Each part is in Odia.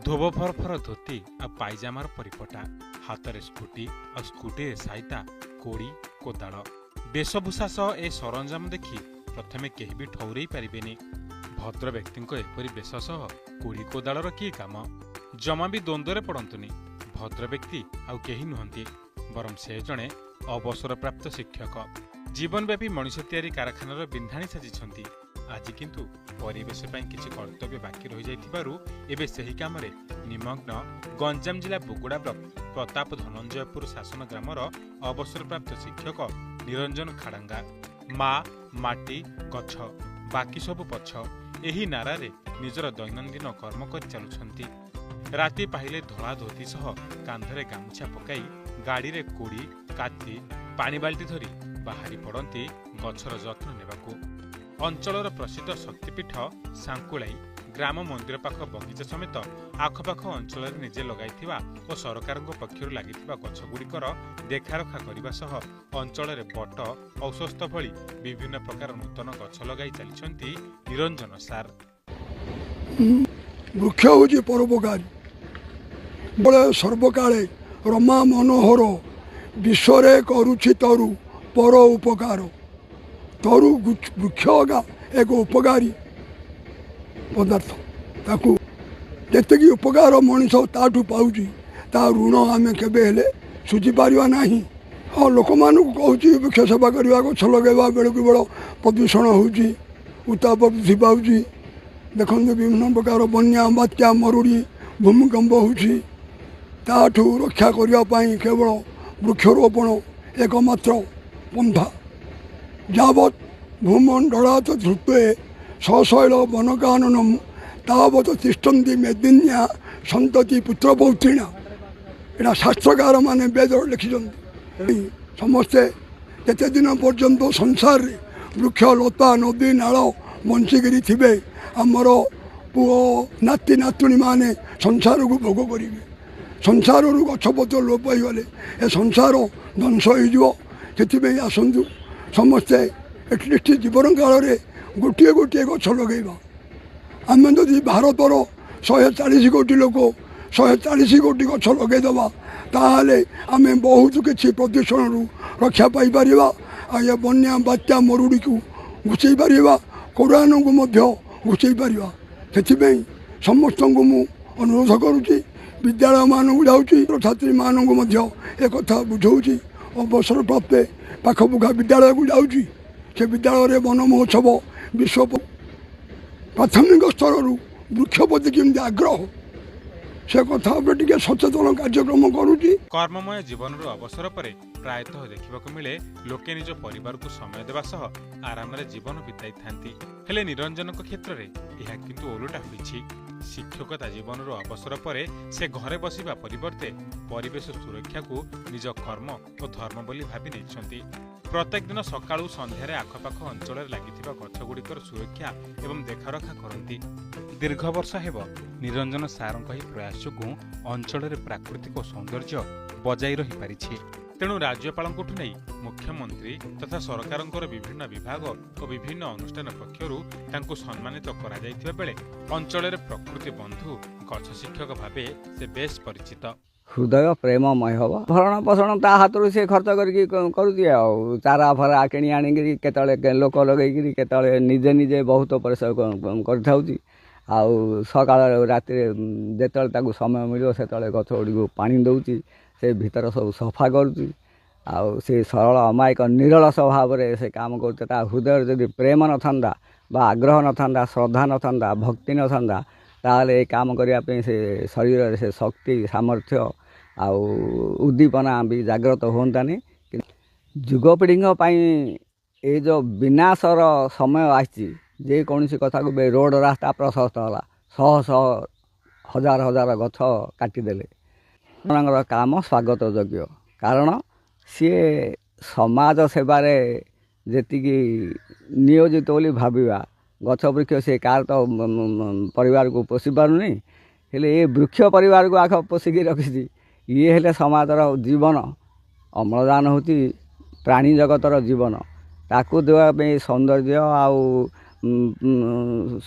ଧୋବ ଫରଫର ଧୋତି ଆଉ ପାଇଜାମାର ପରିପଟା, ହାତରେ ସ୍କୁଟି ଆଉ ସ୍କୁଟିରେ ସାଇତା କୋଡ଼ି କୋଦାଳ। ବେଶଭୂଷା ସହ ଏ ସରଞ୍ଜାମ ଦେଖି ପ୍ରଥମେ କେହି ବି ଠଉରେଇ ପାରିବେନି, ଭଦ୍ର ବ୍ୟକ୍ତିଙ୍କ ଏପରି ବେଶ ସହ କୋଡ଼ି କୋଦାଳର କି କାମ? ଜମା ବି ଦ୍ୱନ୍ଦ୍ୱରେ ପଡ଼ନ୍ତୁନି। ଭଦ୍ର ବ୍ୟକ୍ତି ଆଉ କେହି ନୁହନ୍ତି, ବରଂ ସେ ଜଣେ ଅବସରପ୍ରାପ୍ତ ଶିକ୍ଷକ। ଜୀବନବ୍ୟାପୀ ମଣିଷ ତିଆରି କାରଖାନାର ବିନ୍ଧାଣି ସାଜିଛନ୍ତି। ଆଜି କିନ୍ତୁ ପରିବେଶ ପାଇଁ କିଛି କର୍ତ୍ତବ୍ୟ ବାକି ରହିଯାଇଥିବାରୁ ଏବେ ସେହି କାମରେ ନିମଗ୍ନ ଗଞ୍ଜାମ ଜିଲ୍ଲା ବୁଗୁଡ଼ା ବ୍ଲକ ପ୍ରତାପ ଧନଞ୍ଜୟପୁର ଶାସନ ଗ୍ରାମର ଅବସରପ୍ରାପ୍ତ ଶିକ୍ଷକ ନିରଞ୍ଜନ ଖାଡ଼ଙ୍ଗା। ମା, ମାଟି, ଗଛ, ବାକି ସବୁ ପଛ, ଏହି ନାରାରେ ନିଜର ଦୈନନ୍ଦିନ କର୍ମ କରି ଚାଲୁଛନ୍ତି। ରାତି ପାହିଲେ ଧଳା ଧୋତି ସହ କାନ୍ଧରେ ଗାମୁଛା ପକାଇ ଗାଡ଼ିରେ କୋଡ଼ି, କାତି, ପାଣି ବାଲ୍ଟି ଧରି ବାହାରି ପଡ଼ନ୍ତି ଗଛର ଯତ୍ନ ନେବାକୁ। ଅଞ୍ଚଳର ପ୍ରସିଦ୍ଧ ଶକ୍ତିପୀଠ ସାଙ୍କୁଳାଇ ଗ୍ରାମ ମନ୍ଦିର ପାଖ ବଗିଚା ସମେତ ଆଖପାଖ ଅଞ୍ଚଳରେ ନିଜେ ଲଗାଇଥିବା ଓ ସରକାରଙ୍କ ପକ୍ଷରୁ ଲାଗିଥିବା ଗଛଗୁଡ଼ିକର ଦେଖାରଖା କରିବା ସହ ଅଞ୍ଚଳରେ ବଟ, ଔଷଧ ଭଳି ବିଭିନ୍ନ ପ୍ରକାର ନୂତନ ଗଛ ଲଗାଇ ଚାଲିଛନ୍ତି ନିରଞ୍ଜନ ସାର୍। ବୃକ୍ଷ ହେଉଛି ପରୋପକାରୀ। ବଳେ ସର୍ବକାଳେ ରମା ମନୋହର ବିଶ୍ୱରେ କରୁଛି ତରୁ ପର ଉପକାର। ତରୁ ବୃକ୍ଷ ଏକ ଉପକାରୀ ପଦାର୍ଥ। ତାକୁ ଯେତିକି ଉପକାର ମଣିଷ ତାଠୁ ପାଉଛି, ତା ଋଣ ଆମେ କେବେ ହେଲେ ସୁଝିପାରିବା ନାହିଁ। ହଁ, ଲୋକମାନଙ୍କୁ କହୁଛି ବୃକ୍ଷ ସେବା କରିବା, ଗଛ ଲଗାଇବା। ବେଳକୁ ବେଳ ପ୍ରଦୂଷଣ ହେଉଛି, ଉତ୍ତାପ ବୃଦ୍ଧି ପାଉଛି। ଦେଖନ୍ତୁ, ବିଭିନ୍ନ ପ୍ରକାର ବନ୍ୟା, ବାତ୍ୟା, ମରୁଡ଼ି, ଭୂମିକମ୍ପ ହେଉଛି। ତାଠୁ ରକ୍ଷା କରିବା ପାଇଁ କେବଳ ବୃକ୍ଷରୋପଣ ଏକମାତ୍ର ପନ୍ଥା। ଯାବତ୍ ଭୂମଣ୍ଡଳାତ ଧ୍ରୁତ୍ୱେ ସଶୈଳ ବନକାନନ ତାବତ ତିଷ୍ଠନ୍ତି ମେଦିନ୍ୟା ସନ୍ତତି ପୁତ୍ର ପୌତ୍ରିଣା। ଏଇଟା ଶାସ୍ତ୍ରକାରମାନେ ବେଦ ଲେଖିଛନ୍ତି। ସମସ୍ତେ ଯେତେ ଦିନ ପର୍ଯ୍ୟନ୍ତ ସଂସାରରେ ବୃକ୍ଷ, ଲତା, ନଦୀ, ନାଳ ବଞ୍ଚିକିରି ଥିବେ, ଆମର ପୁଅ, ନାତି, ନାତୁଣୀମାନେ ସଂସାରକୁ ଭୋଗ କରିବେ। ସଂସାରରୁ ଗଛପତ୍ର ଲୋପ ପାଇଗଲେ ଏ ସଂସାର ଧ୍ୱଂସ ହେଇଯିବ। ସେଥିପାଇଁ ଆସନ୍ତୁ ସମସ୍ତେ ଏଟଲିଷ୍ଟ ଜୀବନ କାଳରେ ଗୋଟିଏ ଗୋଟିଏ ଗଛ ଲଗାଇବା। ଆମେ ଯଦି ଭାରତର 140 କୋଟି ଲୋକ 140 କୋଟି ଗଛ ଲଗାଇଦେବା, ତାହେଲେ ଆମେ ବହୁତ କିଛି ପ୍ରଦୂଷଣରୁ ରକ୍ଷା ପାଇପାରିବା, ଆଉ ଏ ବନ୍ୟା, ବାତ୍ୟା, ମରୁଡ଼ିକୁ ଘୁଚେଇ ପାରିବା, କୋରାନକୁ ମଧ୍ୟ ଘୁଚେଇ ପାରିବା। ସେଥିପାଇଁ ସମସ୍ତଙ୍କୁ ମୁଁ ଅନୁରୋଧ କରୁଛି। ବିଦ୍ୟାଳୟମାନଙ୍କୁ ଯାଉଛି, ଛାତ୍ରୀମାନଙ୍କୁ ମଧ୍ୟ ଏକଥା ବୁଝାଉଛି। ଅବସରପ୍ରାପ୍ତ ପାଖପୁଖା ବିଦ୍ୟାଳୟକୁ ଯାଉଛି। ସେ ବିଦ୍ୟାଳୟରେ ବନ ମହୋତ୍ସବ, ବିଶ୍ୱ ପ୍ରାଥମିକ ସ୍ତରରୁ ବୃକ୍ଷ ପ୍ରତି କେମିତି ଆଗ୍ରହ, ସେ କଥା ଉପରେ ଟିକେ ସଚେତନ କାର୍ଯ୍ୟକ୍ରମ କରୁଛି। କର୍ମମୟ ଜୀବନରୁ ଅବସର ପରେ ପ୍ରାୟତଃ ଦେଖିବାକୁ ମିଳେ, ଲୋକେ ନିଜ ପରିବାରକୁ ସମୟ ଦେବା ସହ ଆରାମରେ ଜୀବନ ବିତାଇଥାନ୍ତି। ହେଲେ ନିରଞ୍ଜନଙ୍କ କ୍ଷେତ୍ରରେ ଏହା କିନ୍ତୁ ଓଲଟା ହୋଇଛି। ଶିକ୍ଷକତା ଜୀବନରୁ ଅବସର ପରେ ସେ ଘରେ ବସିବା ପରିବର୍ତ୍ତେ ପରିବେଶ ସୁରକ୍ଷାକୁ ନିଜ କର୍ମ ଓ ଧର୍ମ ବୋଲି ଭାବି ନେଇଛନ୍ତି। ପ୍ରତ୍ୟେକ ଦିନ ସକାଳୁ ସନ୍ଧ୍ୟାରେ ଆଖପାଖ ଅଞ୍ଚଳରେ ଲାଗିଥିବା ଗଛଗୁଡ଼ିକର ସୁରକ୍ଷା ଏବଂ ଦେଖାରଖା କରନ୍ତି। ଦୀର୍ଘ ବର୍ଷ ହେବ ନିରଞ୍ଜନ ସାରଙ୍କ ଏହି ପ୍ରୟାସ ଯୋଗୁଁ ଅଞ୍ଚଳରେ ପ୍ରାକୃତିକ ସୌନ୍ଦର୍ଯ୍ୟ ବଜାଇ ରହିପାରିଛି। ତେଣୁ ରାଜ୍ୟପାଳଙ୍କଠୁ ନେଇ ମୁଖ୍ୟମନ୍ତ୍ରୀ ତଥା ସରକାରଙ୍କର ବିଭିନ୍ନ ବିଭାଗ ଓ ବିଭିନ୍ନ ଅନୁଷ୍ଠାନ ପକ୍ଷରୁ ତାଙ୍କୁ ସମ୍ମାନିତ କରାଯାଇଥିବା ବେଳେ ଅଞ୍ଚଳରେ ପ୍ରକୃତି ବନ୍ଧୁ, ଗଛ ଶିକ୍ଷକ ଭାବେ ସେ ବେଶ୍ ପରିଚିତ। ହୃଦୟ ପ୍ରେମମୟ ହେବ। ଭରଣ ପୋଷଣ ତା ହାତରୁ ସେ ଖର୍ଚ୍ଚ କରିକି କରୁଛି, ଆଉ ଚାରା ଫାରା କିଣି ଆଣିକିରି କେତେବେଳେ ଲୋକ ଲଗେଇକିରି, କେତେବେଳେ ନିଜେ ନିଜେ ବହୁତ ପରିଶ୍ରମ କରିଥାଉଛି। ଆଉ ସକାଳ ରାତିରେ ଯେତେବେଳେ ତାକୁ ସମୟ ମିଳିବ, ସେତେବେଳେ ଗଛ ଗୁଡ଼ିକୁ ପାଣି ଦେଉଛି, ସେ ଭିତର ସବୁ ସଫା କରୁଛି। ଆଉ ସେ ସରଳ, ଅମାୟିକ, ନିରଳସ ଭାବରେ ସେ କାମ କରୁଛି। ତା ହୃଦୟରେ ଯଦି ପ୍ରେମ ନଥାନ୍ତା ବା ଆଗ୍ରହ ନଥାନ୍ତା, ଶ୍ରଦ୍ଧା ନଥାନ୍ତା, ଭକ୍ତି ନଥାନ୍ତା, ତାହେଲେ ଏ କାମ କରିବା ପାଇଁ ସେ ଶରୀରରେ ସେ ଶକ୍ତି, ସାମର୍ଥ୍ୟ ଆଉ ଉଦ୍ଦୀପନା ବି ଜାଗ୍ରତ ହୁଅନ୍ତାନି। ଯୁବପିଢ଼ିଙ୍କ ପାଇଁ ଏ ଯେଉଁ ବିନାଶର ସମୟ ଆସିଛି, ଯେକୌଣସି କଥାକୁ ବି ରୋଡ଼ ରାସ୍ତା ପ୍ରଶସ୍ତ ହେଲା, ଶହ ଶହ ହଜାର ହଜାର ଗଛ କାଟିଦେଲେ। ସେମାନଙ୍କର କାମ ସ୍ୱାଗତ ଯୋଗ୍ୟ, କାରଣ ସିଏ ସମାଜ ସେବାରେ ଯେତିକି ନିୟୋଜିତ ବୋଲି ଭାବିବା। ଗଛ ବୃକ୍ଷ ସେ କାହାର ତ ପରିବାରକୁ ପୋଷି ପାରୁନି, ହେଲେ ଏ ବୃକ୍ଷ ପରିବାରକୁ ଆଗ ପୋଷିକି ରଖିଛି। ଇଏ ହେଲେ ସମାଜର ଜୀବନ। ଅମ୍ଳଜାନ ହେଉଛି ପ୍ରାଣୀ ଜଗତର ଜୀବନ। ତାକୁ ଦେବା ପାଇଁ ସୌନ୍ଦର୍ଯ୍ୟ ଆଉ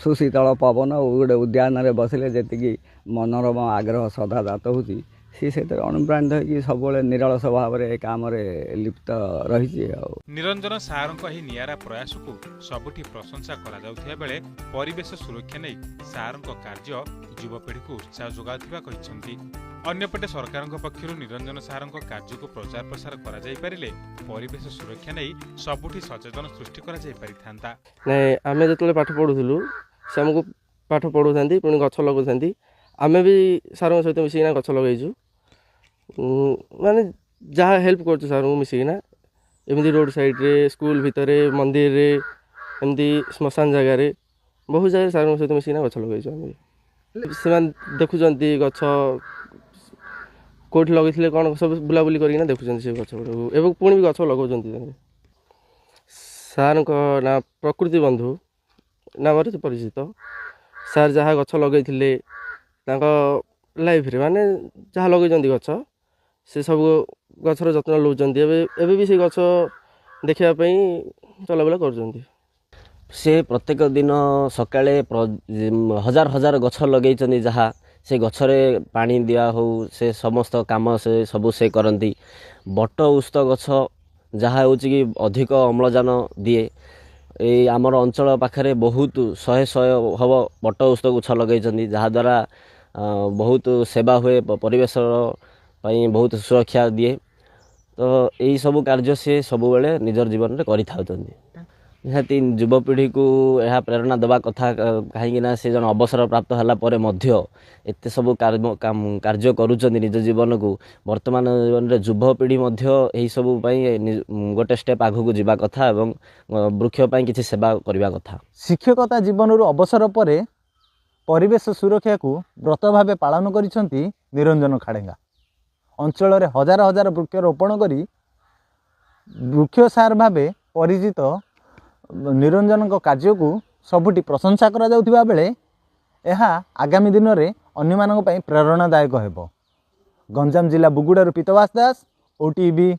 ସୁଶୀତଳ ପବନ, ଗୋଟେ ଉଦ୍ୟାନରେ ବସିଲେ ଯେତିକି ମନୋରମ ଆଗ୍ରହ ସଦା ଜାତ ହେଉଛି, ସିଏ ସେଥିରେ ଅନୁପ୍ରାଣିତ ହେଇକି ସବୁବେଳେ ନିରଳସ ଭାବରେ ଏ କାମରେ ଲିପ୍ତ ରହିଛି। ଆଉ ନିରଞ୍ଜନ ସାରଙ୍କ ଏହି ନିଆରା ପ୍ରୟାସକୁ ସବୁଠି ପ୍ରଶଂସା କରାଯାଉଥିବା ବେଳେ ପରିବେଶ ସୁରକ୍ଷା ନେଇ ସାରଙ୍କ କାର୍ଯ୍ୟ ଯୁବପିଢ଼ିକୁ ଉତ୍ସାହ ଯୋଗାଉଥିବା କହିଛନ୍ତି। ଅନ୍ୟପଟେ ସରକାରଙ୍କ ପକ୍ଷରୁ ନିରଞ୍ଜନ ସାରଙ୍କ କାର୍ଯ୍ୟକୁ ପ୍ରଚାର ପ୍ରସାର କରାଯାଇପାରିଲେ ପରିବେଶ ସୁରକ୍ଷା ନେଇ ସବୁଠି ସଚେତନ ସୃଷ୍ଟି କରାଯାଇପାରିଥାନ୍ତା। ନାଇଁ, ଆମେ ଯେତେବେଳେ ପାଠ ପଢ଼ୁଥିଲୁ, ସେ ଆମକୁ ପାଠ ପଢ଼ୁଥାନ୍ତି, ପୁଣି ଗଛ ଲଗାଉଥାନ୍ତି। ଆମେ ବି ସାର୍ଙ୍କ ସହିତ ମିଶିକିନା ଗଛ ଲଗାଇଛୁ, ମାନେ ଯାହା ହେଲ୍ପ କରୁଛୁ ସାର୍ଙ୍କୁ ମିଶିକିନା। ଏମିତି ରୋଡ଼ ସାଇଡ଼୍ରେ, ସ୍କୁଲ ଭିତରେ, ମନ୍ଦିରରେ, ଏମିତି ଶ୍ମଶାନ ଜାଗାରେ, ବହୁତ ଜାଗାରେ ସାର୍ଙ୍କ ସହିତ ମିଶିକିନା ଗଛ ଲଗାଇଛୁ ଆମେ। ସେମାନେ ଦେଖୁଛନ୍ତି ଗଛ କେଉଁଠି ଲଗେଇଥିଲେ କ'ଣ, ସବୁ ବୁଲାବୁଲି କରିକିନା ଦେଖୁଛନ୍ତି ସେ ଗଛ ଗୁଡ଼ାକୁ ଏବଂ ପୁଣି ବି ଗଛ ଲଗାଉଛନ୍ତି। ସାର୍ଙ୍କ ନାଁ ପ୍ରକୃତି ବନ୍ଧୁ ନାମରେ ପରିଚିତ। ସାର୍ ଯାହା ଗଛ ଲଗାଇଥିଲେ ତାଙ୍କ ଲାଇଫ୍ରେ, ମାନେ ଯାହା ଲଗାଇଛନ୍ତି ଗଛ, ସେ ସବୁ ଗଛର ଯତ୍ନ ନେଉଛନ୍ତି। ଏବେ ବି ସେ ଗଛ ଦେଖିବା ପାଇଁ ଚଲାବୁଲା କରୁଛନ୍ତି। ସେ ପ୍ରତ୍ୟେକ ଦିନ ସକାଳେ ହଜାର ହଜାର ଗଛ ଲଗେଇଛନ୍ତି, ଯାହା ସେ ଗଛରେ ପାଣି ଦିଆ ହେଉ, ସେ ସମସ୍ତ କାମ ସେ ସବୁ ସେ କରନ୍ତି। ବଟ ଓସ୍ତ ଗଛ ଯାହା ହେଉଛି କି ଅଧିକ ଅମ୍ଳଜାନ ଦିଏ। ଏଇ ଆମର ଅଞ୍ଚଳ ପାଖରେ ବହୁତ ଶହେ ଶହେ ହେବ ବଟ ଓସ୍ତ ଗଛ ଲଗେଇଛନ୍ତି, ଯାହାଦ୍ୱାରା ବହୁତ ସେବା ହୁଏ, ପରିବେଶର ପାଇଁ ବହୁତ ସୁରକ୍ଷା ଦିଏ। ତ ଏଇସବୁ କାର୍ଯ୍ୟ ସିଏ ସବୁବେଳେ ନିଜର ଜୀବନରେ କରିଥାଉଛନ୍ତି। ନିହାତି ଯୁବପିଢ଼ିକୁ ଏହା ପ୍ରେରଣା ଦେବା କଥା, କାହିଁକିନା ସେ ଜଣେ ଅବସର ପ୍ରାପ୍ତ ହେଲା ପରେ ମଧ୍ୟ ଏତେ ସବୁ କାର୍ଯ୍ୟ କରୁଛନ୍ତି ନିଜ ଜୀବନକୁ। ବର୍ତ୍ତମାନ ଜୀବନରେ ଯୁବପିଢ଼ି ମଧ୍ୟ ଏହିସବୁ ପାଇଁ ଗୋଟେ ଷ୍ଟେପ୍ ଆଗକୁ ଯିବା କଥା ଏବଂ ବୃକ୍ଷ ପାଇଁ କିଛି ସେବା କରିବା କଥା। ଶିକ୍ଷକତା ଜୀବନରୁ ଅବସର ପରେ ପରିବେଶ ସୁରକ୍ଷାକୁ ବ୍ରତ ଭାବେ ପାଳନ କରିଛନ୍ତି ନିରଞ୍ଜନ ଖାଡ଼େଙ୍ଗା। ଅଞ୍ଚଳରେ ହଜାର ହଜାର ବୃକ୍ଷ ରୋପଣ କରି ବୃକ୍ଷ ସାର ଭାବେ ପରିଚିତ ନିରଞ୍ଜନଙ୍କ କାର୍ଯ୍ୟକୁ ସବୁଠି ପ୍ରଶଂସା କରାଯାଉଥିବା ବେଳେ ଏହା ଆଗାମୀ ଦିନରେ ଅନ୍ୟମାନଙ୍କ ପାଇଁ ପ୍ରେରଣାଦାୟକ ହେବ। ଗଞ୍ଜାମ ଜିଲ୍ଲା ବୁଗୁଡ଼ାରୁ ପିତବାସ ଦାସ, ଓଟିଭି।